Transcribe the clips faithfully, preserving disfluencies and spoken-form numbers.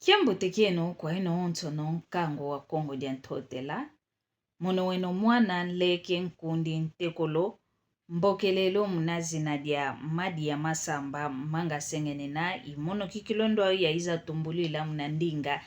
Kiambote kieno kwa yeno onsono, nkangu wa Kongo dia Ntotela. Mono weno mwana nleke nkundi ntekolo, mbokelelo muna zina dia Madi ya Masamba Manga Sengenena, i mono kikilondwa ya iza tumbulila muna ndinga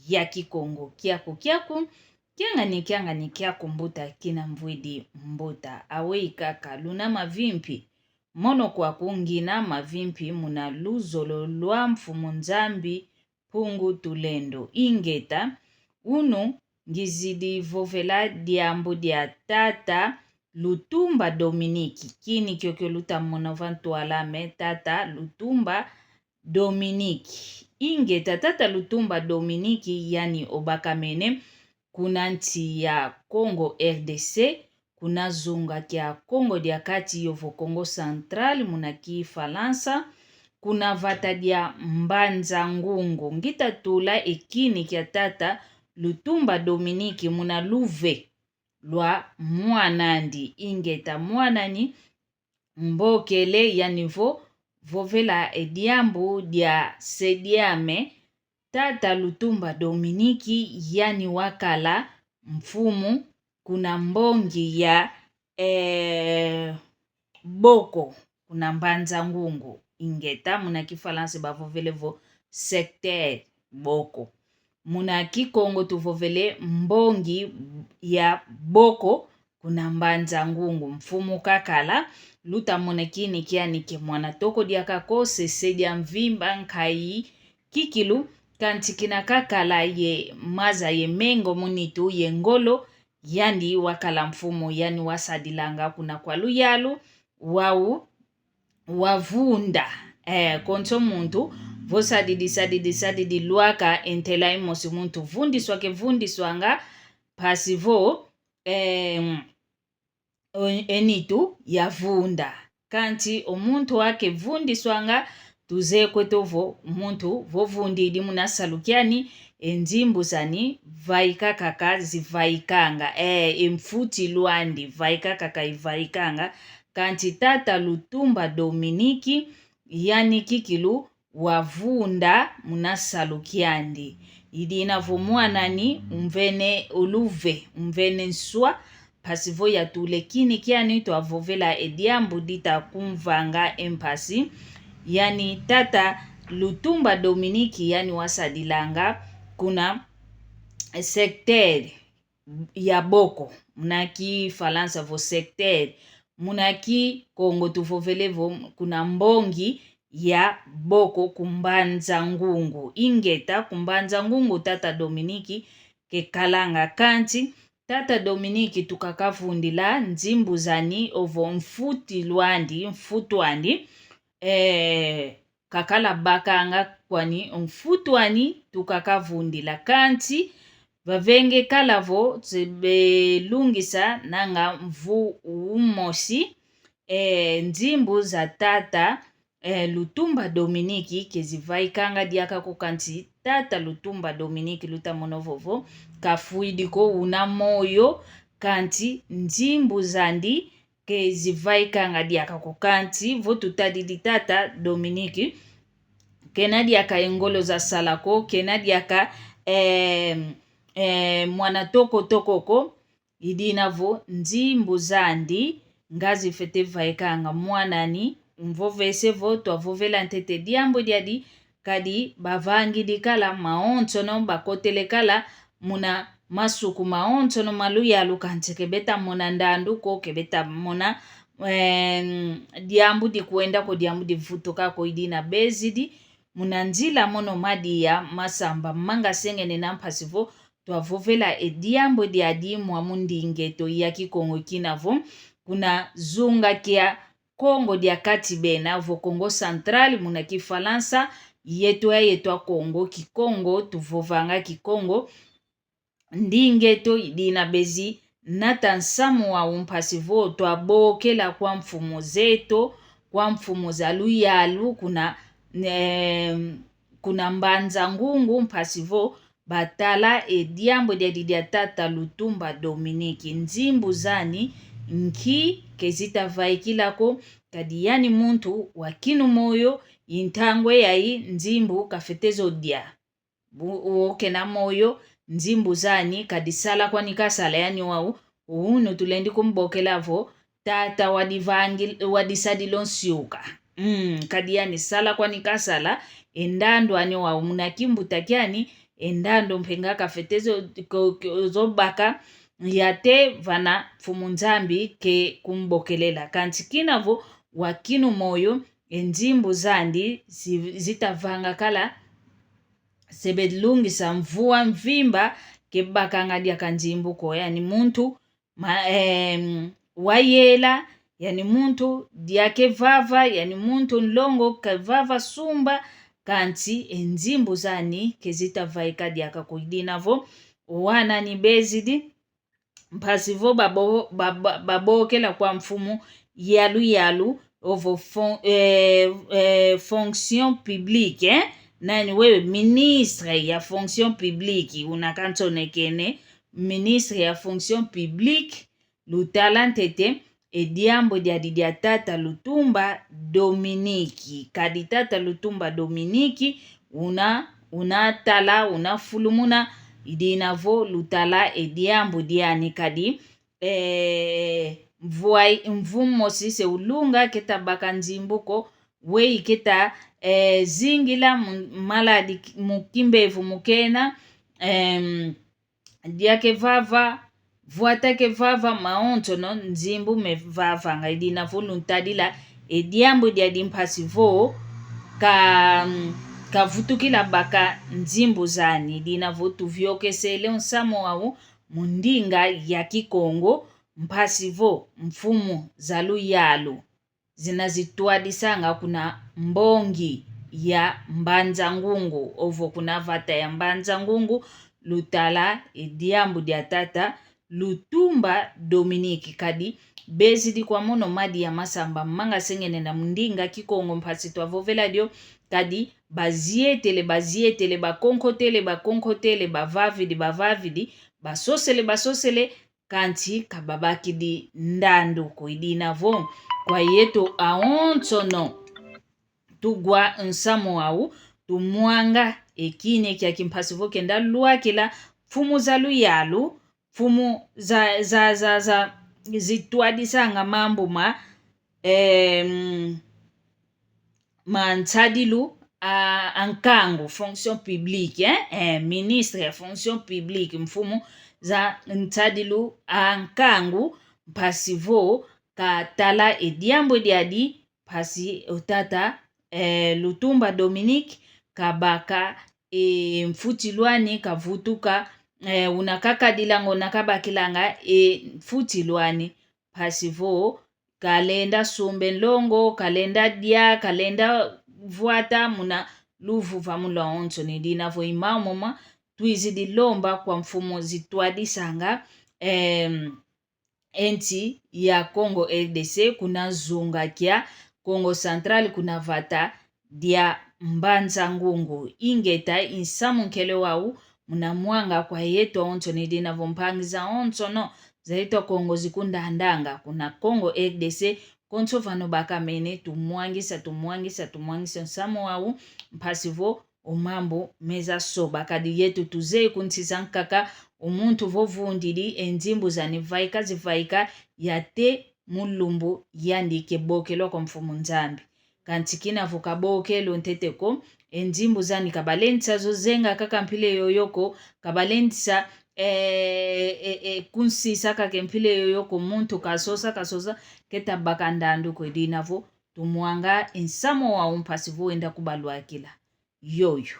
ya Kikongo. Kiaku, kiaku, kiangani, kiangani, kiaku mbuta, kina mvwidi mbuta. Aweyi kaka, luna mavimpi? Mono kwaku ngina mavimpi muna luzolo lwa Mfumu Nzambi Mpungu Tulendo. Ingeta, unu ngizidi vovela diambu dia tata Lutumba Dominique. Kini kiokio luta mona va ntwala ame, tata Lutumba Dominique. Ingeta, tata Lutumba Dominique, yani obakamene kuna nsi ya Congo, R D C, kuna zunga kia Kongo dia Kati yovo Kongo Central, muna Kifalansa, kuna vata dia Mbanza Ngungu. Ngita tula e kini kia tata Lutumba Dominique muna luve lwa mwan'andi. Ingeta, mwan'ani mbokele, yani vo vovela e diambu dia se diame, tata Lutumba Dominique, yani wakala mfumu kuna mbongi ya, eh, Boko, kuna Mbanza Ngungu. Ingeta, muna Kifalansa bavovele vo secteur Boko. Muna Kikongo tuvovele mbongi ya Boko, kuna Mbanza Ngungu. Mfumu kakala, luta mona kini kiani ke mwana toko diaka ko, se se dia mvimba, nkayi, kikilu, kansi kina kakala ye maza ye mengo mu nitu ye ngolo, yandi wakala mfumu, yani wasadilanga kuna kwa luyalu, wau wavunda. Eh, konso muntu vo sadidi, sadidi, sadidi, lwaka e ntela imosi muntu vundiswa ke vundiswanga, mpasi vo, eh, o-, e nitu yavunda. Kansi o muntu wa ke vundiswanga, tuzeye kweto vo muntu vo vundidi muna salu kiani, e nzimbu zani vaika kaka zivaikanga, eh, e mfutilu andi vaika kaka ivaikanga. Kansi tata Lutumba Dominique, yani kikilu wavunda muna salu kiandi. I dina vo mwan'ani umvene o luve, umvene nswa, mpasi vo yatula e kini kiani, twavovela e diambu dita kumvanga e mpasi. Yani tata Lutumba Dominique, yani wasadilanga kuna secteur ya Boko, muna Kifalansa vo secteur, muna Kikongo tuvovele vo kuna mbongi ya Boko ku Mbanza Ngungu. Ingeta, ku Mbanza Ngungu tata Dominique kekalanga. Kansi tata Dominique tuka kavundila nzimbu zani ovo mfutilu andi, mfutu andi, eh, kakala bakanga kwani mfutu ani tuka kavundila. Kansi vavenge kala vo se belungisa nanga mvu umosi, eh, nzimbu za tata, eh, Lutumba Dominique ke zivaikanga diaka ko. Kansi tata Lutumba Dominique luta mono vovo kafwidi ko, una moyo, kansi nzimbu zandi ke zivaikanga diaka ko. Kansi vo tutadidi tata Dominique, kena diaka e ngolo za sala ko, kena diaka, eh, eh, mwana toko toko ko. I dina vo nzimbu zandi nga zifwete vaikanga. Mwan'ani, umvovese vo twavovela ntete diambu diadi, kadi bavangidi kala mawonsono, bakotele kala muna masuku mawonsono ma luyalu, kansi ke beta mona ndandu ko, ke beta mona, em, diambu dikwenda ko, diambu divutuka ko. I dina bezidi muna nzila mono Madi ya Masamba Manga Sengenena, mpasi vo twavovela e diambu diadi mwa mu ndinga eto ya Kikongo, kina vo kuna zunga kia Kongo dia Kati bena vo Kongo Central muna Kifalansa, yeto ya yeto a Kongo, Kikongo, tuvovanga Kikongo. Ndinga eto i dina bezi nata nsamu wau, mpasi vo twabokela kwa mfumu zeto, kwa mfumu za luyalu kuna, eh, kuna Mbanza Ngungu, mpasi vo batala e diambu diadi dia tata Lutumba Dominique. Nzimbu zani nki ke zita vaikila ko, kadi yani muntu wa kinu moyo, i ntangwa yayi nzimbu kafwete zo dia. Bu-, wo kena moyo, nzimbu zani, kadi sala kwani kasala yani wau, unu tulendi kumbokela vo, tata wa divangil-, wa disadilo nsiuka. Mm, kadi yani sala kwani kasala, e ndandu ani wau muna kimbuta kiani, e ndandu mpe nga kafwete zo, ko-, ko-, zo baka, ya te vana Mfumu Nzambi ke kumbokelela. Kansi kina vo wakinu moyo, e nzimbu zandi zi-, zita vanga kala, se belungisa mvua mvimba ke bakanga diaka nzimbu ko. Yani muntu ma-, em, wayela, yani muntu dia ke vava, yani muntu nlongo ke vava sumba, kansi e nzimbu zani ke zita vaika diaka ko. I dina vo, wana ni bezidi, mpasi vo babo-, baba-, babokela kwa mfumu yalu yalu, ovo fon-, eh, eh, fonction publique, eh? Nani wewe? Ministre ya fonction publique, una kansonekene, ministre ya fonction publique, lutala ntete e diambu diadi dia tata Lutumba Dominique. Kadi tata Lutumba Dominique, una, una tala, una fulumuna, i dina vo lutala e diambu diani kadi, eh, mvua-, mvu mosi se ulunga keta baka nzimbu ko, wei keta, eh, zingila mu-, maladi ki-, mu kimbevo mu kena, em, dia ke vava, vuata ke vava, mawonsono nzimbu me vavanga. I dina vo luntadila e diambu diadi mpasi vo ka, kavutukila baka nzimbu zani. I dina vo tuviokesele o nsamu wau mu ndinga ya Kikongo, mpasi vo mfumu za luyalu zina zitwadisanga kuna mbongi ya Mbanza Ngungu, ovo kuna vata ya Mbanza Ngungu, lutala e diambu dia tata Lutumba Dominique. Kadi bezidi kwa mono madi ya masamba manga sengene na mu ndinga Kikongo mpasi twavovela dio, kadi bazietele, bazietele, bakonkotele, bakonkotele, bavavidi, bavavidi, basosele, basosele, kansi ka babakidi ndandu ko. I dina vo kwa yeto awonsono tugwa nsamu wau, tumwanga e kine kia kimpasi vo kenda lwakila mfumu za luyalu, mfumu za, za, za, za zitwadisanga mambu ma, em, ma nsadilu a, a nkangu, fonction publique, eh? Eh, ministre ya fonction publique, mfumu za nsadilu a nkangu, mpasi vo katala e diambu diadi, mpasi o tata, eh, Lutumba Dominique kabaka e mfutilu ani, kavutuka, eh, una kakadilanga, una kabakilanga e mfutilu ani, mpasi vo kalenda sumba e nlongo, kalenda dia, kalenda vuata muna luvuvamu luawonsono. I dina vo i mau moma twizidi lomba kwa mfumu zitwadisanga, em, e nsi ya Congo R D C, kuna zunga kia Kongo Central, kuna vata dia Mbanza Ngungu. Ingeta, i nsamu nkele wau muna mwanga kwa yeto awonsono. I dina vo mpangi zawonsono za yeto a Kongo zikundandanga kuna Congo R D C, konso vano bakamene, tumwangisa, tumwangisa, tumwangisa nsamu wau, mpasi vo o mambu meza soba. Kadi yeto tuzeye ku nsi zankaka, o muntu vo vundidi, e nzimbu zani vaika, zivaika, ya te mu lumbu yandi ke bokelwa kwa Mfumu Nzambi. Kansi kina vo kabokelo ntete ko, e nzimbu zani ka balendisa zo zenga kaka mpila yoyo ko, ka balendisa, eh, eh, eh, kunsisa kaka mpila yoyo ko, muntu kasosa, kasosa, keta baka ndandu ko. I dina vo tumwanga e nsamu wau, mpasi vo wenda kubalwakila. Yoyo.